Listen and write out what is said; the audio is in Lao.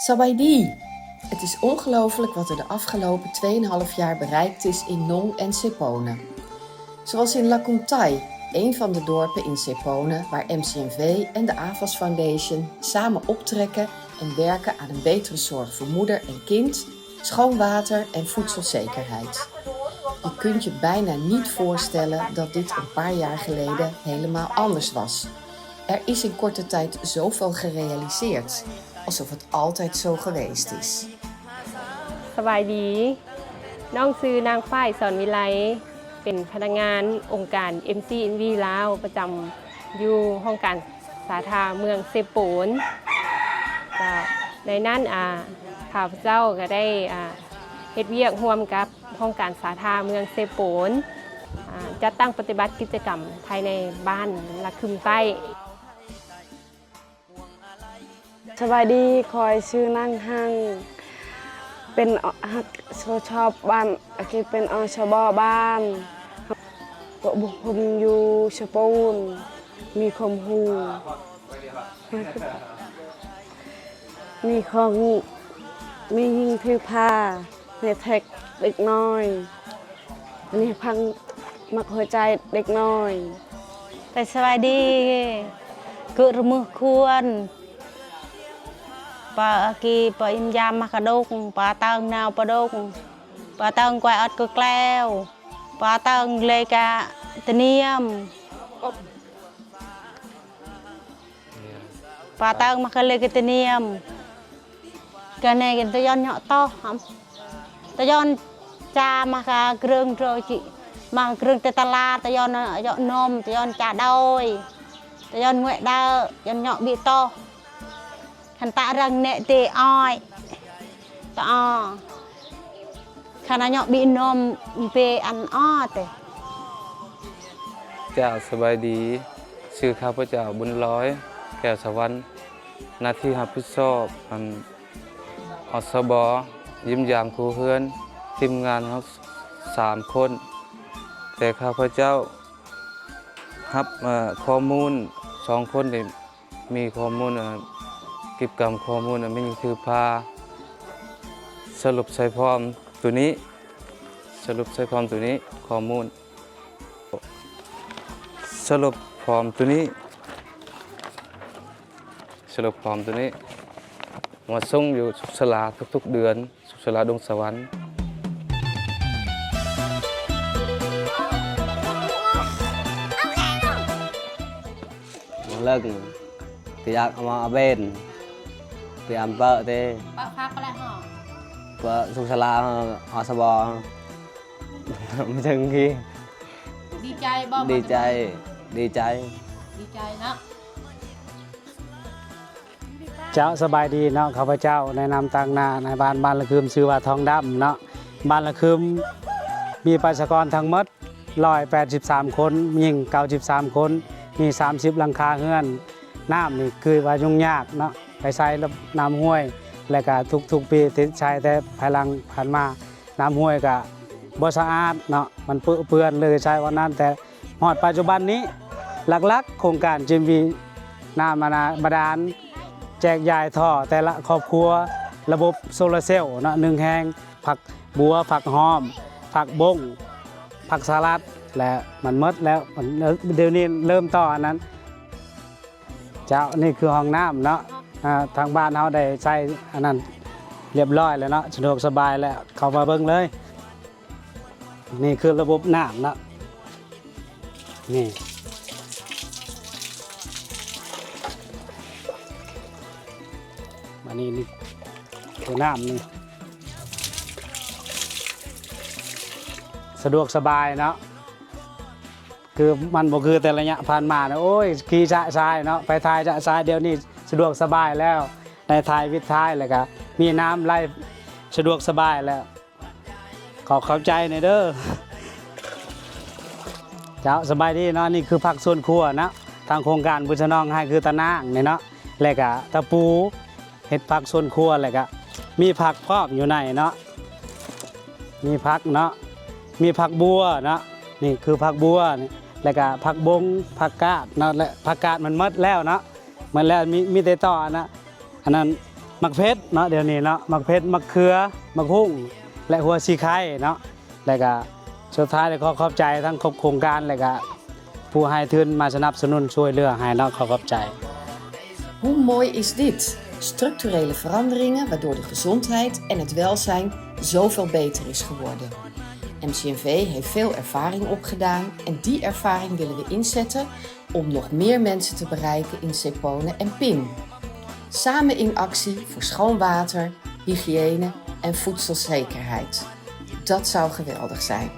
Sawaïdi! Het is ongelooflijk wat er de afgelopen tweeënhalf jaar bereikt is in Nong en Sepone. Zoals in Lakumtai, een van de dorpen in Sepone, waar M C M V en de Avas Foundation samen optrekken en werken aan een betere zorg voor moeder en kind, schoon water en voedselzekerheid. Je kunt je bijna niet voorstellen dat dit een paar jaar geleden helemaal anders was. Er is in korte tijd zoveel gerealiseerd, alsof het altijd zo geweest is. ສະບາຍດີ, ນ້ອງຊື່ນາງຝ້າຍ ສອນວິໄລ ເປັນພະນັກງານອົງການ ເອັມຊີເອັນວີ ລາວ ປະຈຳຢູ່ຫ້ອງການສາທາເມືອງເຊໂປນ. ກະໃນນັ້ນ ອາ ຂ້າພະເຈົ້າກະໄດ້ ອາ ເຮັດວຽກຮ່ວມກັບຫ້ອງການສາທາເມືອງເຊໂປນ ອາ ຈັດຕັ້ງປະຕິບັດກິດຈະກຳພາຍໃນບ້ານລະຄຶມໃຕ້. ສະບາຍດີ, ຂ້ອຍຊື່ນາງຮັງ ເປັນ ຮັກ ຊອບບ້ານ ເປັນ ອສບ ບ້ານ ກະບຸກຄົມຢູ່ສະປູນ ມີຄວາມຮູ້ ມີຂອງ ມີຍິງຖືພາ ໃຫ້ແທັກເດັກນ້ອຍ ອັນນີ້ພັງມັກຫົວໃຈເດັກນ້ອຍ. ໄປສະບາຍດີ ກຶຣະມືຄວນ ປາອາກີ ປາອິມຢາມ ມາກະດົກ ປາເຕີງ ນາວປາດົກ ປາເຕີງ ກວາຍອອດ ກະແກລ້ວ ປາເຕີງ ເລກະຕະນຽມ ປາເຕີງ ມາກະເລກະຕະນຽມ ກະແນກະຕະຍອນເຍາະຕໍ່ ຕະຍອນຈາ ມາກະເກຣິງໂຕຈິ ມາກະເກຣິງເຕຕະລາ ຕະຍອນເຍາະນົມ ຕະຍອນຈາດອຍ ຕະຍອນງວຍເດີ ຍອນເຍາະບິໂຕ ຄັນຕະເຣິງເນເຕອອຍ ຕະອອ ຄະນະເຍາະບິນົມເປອັນອອເຕ. ເຈົ້າ ສະບາຍດີ, ຊື່ຂ້າພະເຈົ້າ ບຸນລອຍ ແກ້ວສະຫວັນ, ໜ້າທີ່ຮັບຜິດຊອບ ອັນ ອສບ ຢ້ຽມຢາມຄູ່ເຮືອນ, ທີມງານເຮົາສາມຄົນ, ແຕ່ຂ້າພະເຈົ້າຮັບ ເອີ ຂໍ້ມູນສອງຄົນນີ້ ມີຂໍ້ມູນ ເອີ ເກັບກຳຂໍ້ມູນ ແມ່ຍິງຖືພາ ສະຫຼຸບໃສ່ຟອມໂຕນີ້ ສະຫຼຸບໃສ່ຟອມໂຕນີ້ ຂໍ້ມູນ ສະຫຼຸບຟອມໂຕນີ້ ສະຫຼຸບຟອມໂຕນີ້ ມາສົ່ງຢູ່ສຸກສາລາທຸກໆເດືອນ. ສຸກສາລາດົງສະຫວັນ. ເລີກ ກະຢາກເອົາມາເອົາເບນ ໄປອຳເປີເຕ ປະຟັກປະແລະຫອມ ປະສຸກສາລາ ອສບ ມາເຖິງທີ່ ດີໃຈບໍ່? ດີໃຈ ດີໃຈ ດີໃຈເນາະ. ເຈົ້າ ສະບາຍດີເນາະ, ຂ້າພະເຈົ້າໃນນາມຕາງໜ້ານາຍບ້ານບ້ານລະຄຶມ ຊື່ວ່າທອງດຳເນາະ. ບ້ານລະຄຶມມີປະຊາກອນທັງໝົດຮ້ອຍແປດສິບສາມຄົນ, ຍິງເກົ້າສິບສາມຄົນ, ມີສາມສິບຫຼັງຄາເຮືອນ. ນ້ຳນີ້ຄືວ່າຫຍຸ້ງຍາກເນາະ, ໄປໃຊ້ນ້ຳຫ້ວຍ ແລະກະທຸກໆປີທີ່ໃຊ້, ແຕ່ພາຍຫຼັງຜ່ານມາ ນ້ຳຫ້ວຍກະບໍ່ສະອາດເນາະ, ມັນເປິເປື້ອນເລີຍ ໃຊ້ວ່ານັ້ນ. ແຕ່ຮອດປັດຈຸບັນນີ້ ຫຼັກໆ ໂຄງການ GMV ນ້ຳ ອັນນ່າ ບາດານ ແຈກຢາຍທໍ່ແຕ່ລະຄອບຄົວ ລະບົບໂຊລາເຊວເນາະ ໜຶ່ງແຫ່ງ, ຜັກບົວ ຜັກຫອມ ຜັກບົ້ງ ຜັກສະຫຼັດ ແລະ ມັນໝົດແລ້ວ ມັນ ດຽວນີ້ເລີ່ມຕໍ່ອັນນັ້ນ. ເຈົ້າ ນີ້ຄືຫ້ອງນ້ຳເນາະ, ອາ ທາງບ້ານເຮົາໄດ້ໃຊ້ອັນນັ້ນຮຽບຮ້ອຍແລ້ວເນາະ, ສະດວກສະບາຍແລ້ວ, ເຂົ້າມາເບິ່ງເລີຍ. ນີ້ຄືລະບົບນ້ຳເນາະ, ນີ້ ອັນນີ້ ນີ້ຄືນ້ຳນີ້ ສະດວກສະບາຍເນາະ. ຄືມັນບໍ່ຄືແຕ່ໄລຍະຜ່ານມານະ ໂອ້ຍ ຂີ່ຊະຊາຍເນາະ, ໄປຖ່າຍຊະຊາຍ. ດຽວນີ້ສະດວກສະບາຍແລ້ວ, ໄດ້ຖ່າຍວິດຖ່າຍ ແລ້ວກະມີນ້ຳໄຫຼ ສະດວກສະບາຍແລ້ວ. ຂໍຂອບໃຈແດ່ເດີ. ເຈົ້າ ສະບາຍດີເນາະ, ນີ້ຄືຜັກສວນຄົວນະ, ທາງໂຄງການບຸນສະໜອງໃຫ້ຄືຕານາງນີ້ເນາະ, ແລ້ວກະຕະປູ ເຮັດຜັກສວນຄົວ ແລ້ວກະມີຜັກພ້ອມຢູ່ໃນເນາະ, ມີຜັກເນາະ, ມີຜັກບົວເນາະ, ນີ້ຄືຜັກບົວນີ້ ແລ້ວກະຜັກບົ້ງ ຜັກກາດເນາະ, ແລະ ຜັກກາດມັນໝົດແລ້ວເນາະ, ໝົດແລ້ວ ມີ ມີແຕ່ຕໍ່ອັນນະ ອັນນັ້ນ ໝາກເຜັດເນາະ ດຽວນີ້ເນາະ ໝາກເຜັດ ໝາກເຂືອ ໝາກຫຸ່ງ ແລະ ຫົວສີໄຄເນາະ. ແລະກະສຸດທ້າຍ ໄດ້ຂໍຂອບໃຈທັງຄອບໂຄງການ ແລະກະຜູ້ໃຫ້ທຶນມາສະໜັບສະໜູນຊ່ວຍເຫຼືອໃຫ້ເນາະ ຂໍຂອບໃຈ. Hoe mooi is dit? Structurele veranderingen waardoor de gezondheid en het welzijn zoveel beter is geworden. M C N V heeft veel ervaring opgedaan en die ervaring willen we inzetten om nog meer mensen te bereiken in Sepone en Pin. Samen in actie voor schoon water, hygiëne en voedselzekerheid. Dat zou geweldig zijn.